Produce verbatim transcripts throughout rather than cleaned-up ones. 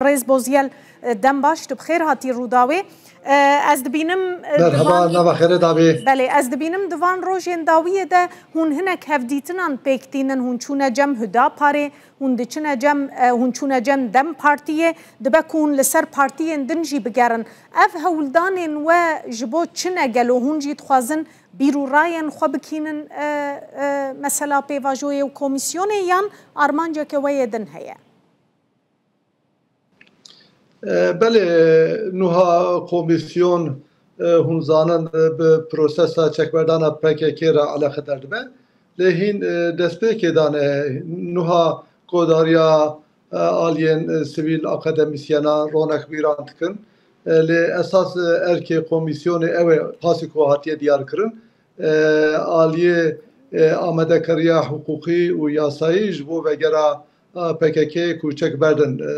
Rêz Bozyel, e, dem baş, tu bi xêr hatî Rûdawê. E, ez dibînim, e, Merhaba, divan nava xêrê dabî. Belê, ez dibînim di van rojên dawiyê de hûn hinek hevdîtinan pêk tînin, hûn çûne cem Hudaparê, hûn diçine cem, e, hûn çûne cem dem Partiyê, dibe ku hûn li ser partiyên din jî bigerin. Ev hewldanên we ji bo çi ne gelo? Hûn jî dixwazin bîr û rayên xwe bikînin, e, e, mesela pêvajoyê û komîsyonê, yan armanceke we yê din heye? E, belê, nuha komîsyon, e, hûn zanin, e, bi prosesa çekberdana P K K re eleqedar dibe. Lê hîn, e, destpêkê dane, nuha godariya, e, aliyên, e, sivîl, akademîsyenan, ronekbîran dikin. E, lê esas, e, erkê komîsyonê ew e, qasî ku hatiye diyarkirin. E, aliyê, e, amadekariya hiqûqî û yasayî ji bo vegera, e, P K K ku çek berdin, e,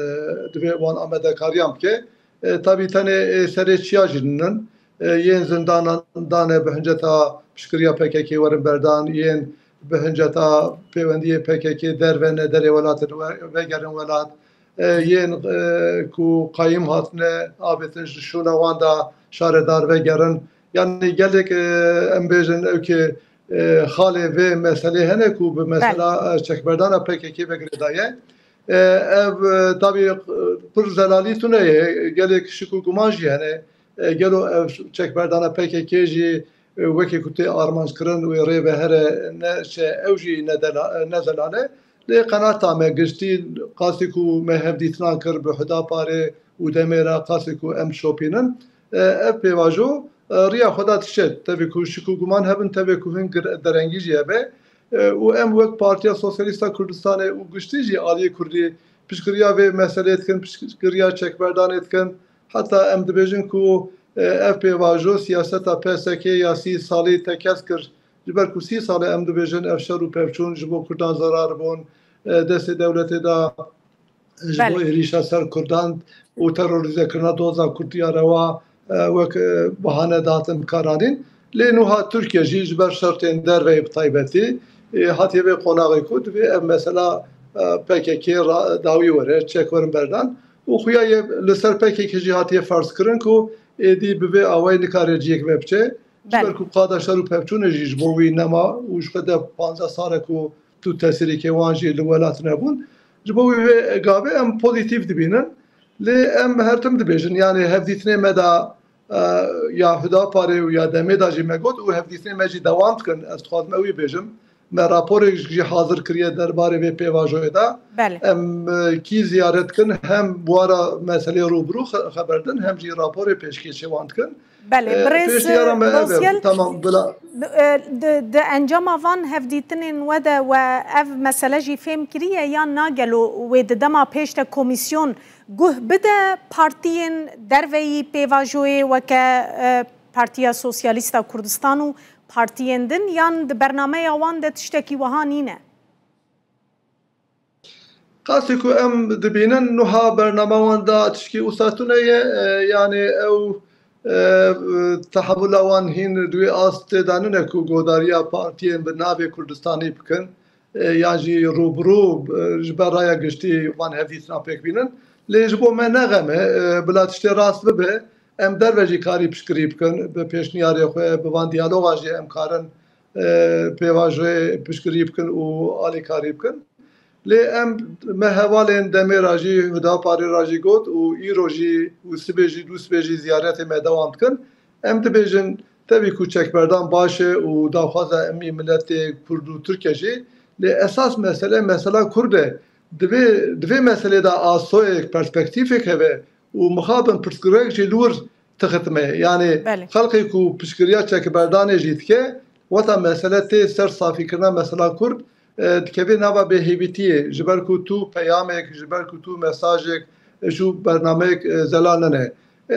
divê wan amadekariyan bike. E, tabî tenê, e, serê çiya jî nînin. E, yên zindanan dane bi hinceta piştgiriya P K K werin berdan, yên bi hinceta pêwendiyê P K K derve ne, derê welatin we-, vegerin welat. E, yên, e, ku qayîm hatine avêtin ji şûna wan de şaredar vegerin. Yanî gelek, e, em bêjin ew ki, e, xalê vê meselê hene ku bi Belê. mesela, e, çekberdana P K K ve girêdaye. E, ev, e, tabî, e, pir zelalî tune ye, gelek şik û guman jî hene. E, gelo ev çekberdana P K K jî, e, wekî ku tê armanckirin wê rê ve here ne çe ew jî ne dela-, ne zelal e. Lê qenata me giştî qasî ku me hevdîtinan kir bi Hudaparê û demê re qasî ku em şopînin, e, ev pêvajo, e, riya xwe da dişe. Tevî ku şik û guman hebin, tevê ku hin gir-, derengî jî hebe. E, û em wek Partiya Sosyalîsta Kurdistanê û giştî jî aliyê Kurdî piştgiriya vê meselê dikin, piştgiriya çekberdanê dikin. Heta em dibêjin ku, e, ev pêvajo siyaseta P S K ya sî salî tekez kir. Ji ber ku sî sal e em dibêjin ev şer û pevçûn ji bo Kurdan zerar bûn, e, destê dewletê de ji bo Belê. êrîşa ser Kurdan û terorîzekirina doza Kurdiya rewa, e, wek, e, bahane dihatin bikaranîn. Lê nuha Tirkiye jî ji ber şertên derveyî bi taybetî, e, hatiye vê qonaxê ku divê ev mesela, e, P K K ra-, dawî were, çek werin berdan. Û xuya ye li ser P K K jî hatiye ferz kirin ku êdî bi vê awayî nikare ciyek ve biçe. Ji Belê. ber ku qada şer û pevçûnê jî ji bo wî nema û ji xwe de panzdeh sal e ku tu tesîrîkê wan jî li welat nebûn. Ji bo wî vê gavê em pozîtîf dibînin. Lê em her tim dibêjin, yanî hevdîtinê me de, e, ya Hudaparê û ya demê de jî me got û hevdîtinê me jî dewam dikin. Ez dixwazim ew wî bêjim. Me raporek jî hazir kiriye derbarê vê pêvajoyê de. Belê. Em, e, kî ziyaret dikin, hem bi wan re meselê rûbirû xe-, xeber din, hem jî raporê pêşkêşê wan dikin. Belê, E, birêz, pêşniyara me ev e. Bozyel, Tamam, bila. e, di, di encama van hevdîtinên we de we ev mesele jî fêm kiriye yan na, gelo wê di dema pêş de komîsyon guh bide partiyên derveyî pêvajoyê weke, e, Partiya Sosyalîsta Kurdistan û partiyên din, yan di bernameya wan de tiştekî wiha nîne? Qasî ku em dibînin, nuha bernama wan de tişkî wisa tune ye, e, yanî ew, e, tehewula wan hîn di wê astê de nine ku godariya partiyên bi navê Kurdistanî bikin, e, yan jî rûbirû, e, ji ber raya giştî van hevdîtina pêk bînin. Lê ji bo me ne xem e, e, bila tiştê rast bibe, em derve jî karî piştgirî bikin, bi pêşniyarê xwe, bi van diyalogan jî em karin, e, pêvajoyê piştgirî bikin û alîkarî bikin. Lê em, me hevalên demê re jî, Hudaparê re jî got û îro jî û sibê jî, dû sibê jî ziyaretê me dewam dikin. Em dibêjin, tevî ku çekberdan baş e û daxwaza emî miletê Kurd û Tirk e jî, lê esas mesele, mesela Kurd e. Divê, divê meselê de asoyek, perspektîfek hebe û mixabin pirsgirêk jî li wir tixitime. Yanî Belê. xelkê ku piştgiriya çekberdanê jî dike, weta mesele tê ser safîkirina mesela Kurd, e, dikeve nava bêhêvîtiyê. Ji ber ku tu peyamek, ji ber ku tu mesajek, e, ji bernameyek, e, zelal nene. E,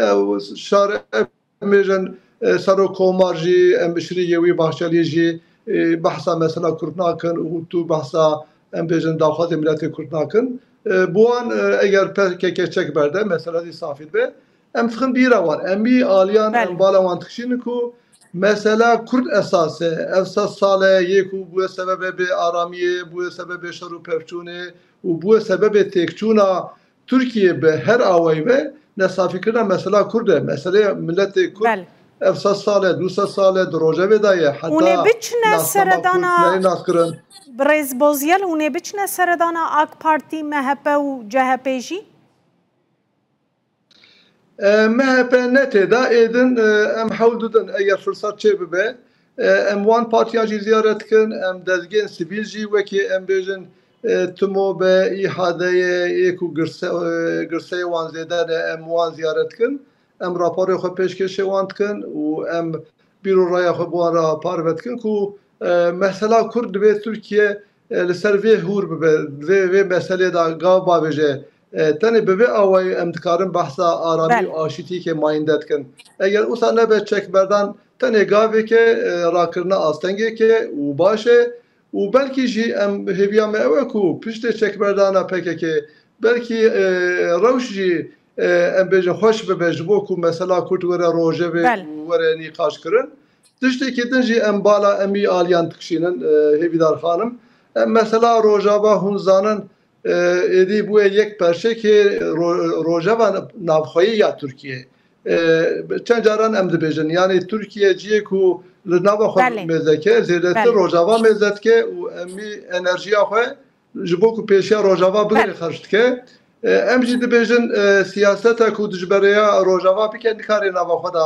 şare Em bêjin, e, Serok Komar jî, em bi şirî yê wî Bahçelî jî, e, behsa mesela Kurd nakin û tu behsa, em bêjin, daxwazê miletê Kurd nakin. E, bi wan, e, eger P K K çek berde, mesela dî safî dibe. Em dixin bîra wan. Em wî aliyan, Belê. em bala wan dikişînin ku mesela Kurd esas e. Ev sed sal e, yê ku bûye sebebê bê aramiyê, bûye sebebê şer û pevçûnê û bûye sebebê têkçûna Tirkiye bi her awayî ve nesafîkirina mesela Kurd e. Meselê miletê Kurd Bel. ev sed sal e, du sed sal e di rojevê de ye. Hûn ê Heta biçine nasnama seredana Kurd neyê naskirin. Birêz Bozyel, hûn ê biçine seredana AK Partî, MHP û CHP jî? E, MHP ne tê de, êdin, e, em hewl didin, eger firsat çê bibe, e, em wan partiyan jî ziyaret dikin, em dezgehên sivîl jî wekî em bêjin, e, TMOB, İHA'yê, yê ku girse-, e, girseyê wan zêde ne, em wan ziyaret dikin, em raporê xwe pêşkêşê wan dikin û em bîr û raya xwe bi wan re parve dikin ku, e, mesela Kurd divê Tirkiye, e, li ser vê hûr bibe, vê, vê meselê de gav bavêje. E, tenê bi vê awayî em dikarin behsa aramî Bel. û aşîtiyê mayînde dikin. Eger wisa nebe çekberdan tenê gavêke, e, rakirina astengêke û baş e û belkî jî em hêviya me ew e ku piştê çekberdana P K K belkî, e, rewş jî, e, em bêjin xweş bibe ji bo ku mesela Kurd were rojevê Bel. û were nîqaş kirin. Tiştekî din jî em bala em î aliyan dikişînin, e, Hêvîdar Xanim. Em mesela Rojava hûn zanin, e, êdî bûye yek perçekê ro-, rojeva navxweyî ya Tirkiye. E, çend caran em dibêjin, yanî Tirkiye ciyê ku li nava xwe Belê. mêze dike, zêdetir Belê. Rojava mêze dike û em î enerjiya xwe ji bo ku pêşiya Rojava bigire Belê. xerc dike. E, em jî dibêjin, e, siyaseta ku dijbereya Rojava bike, nikare nava xwe de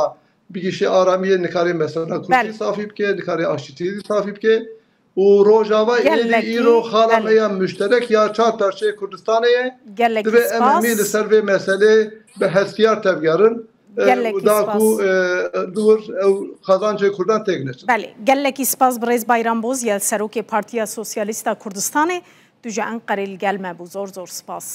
bigihîşe aramiyê, nikare mesela Kurdî Belê. safî bike, nikare aşîtiyê safî bike. Û Rojava êdî Gelekî, îro xala belê. me ya muşterek ya çar perçeyê Kurdistanê ye. Gelekî Divê em spas. hemî li ser vê meselê bi hestiyar tevgerin. E, Gelekî û da ku, spas. e, dûr ew xezancê Kurdan têk neçin. Belê, gelekî spas birêz Bayram Bozyel, serokê Partiya Sosyalîst a Kurdistanê. Tu ji Enqerê li gel me bû. Zor zor spas.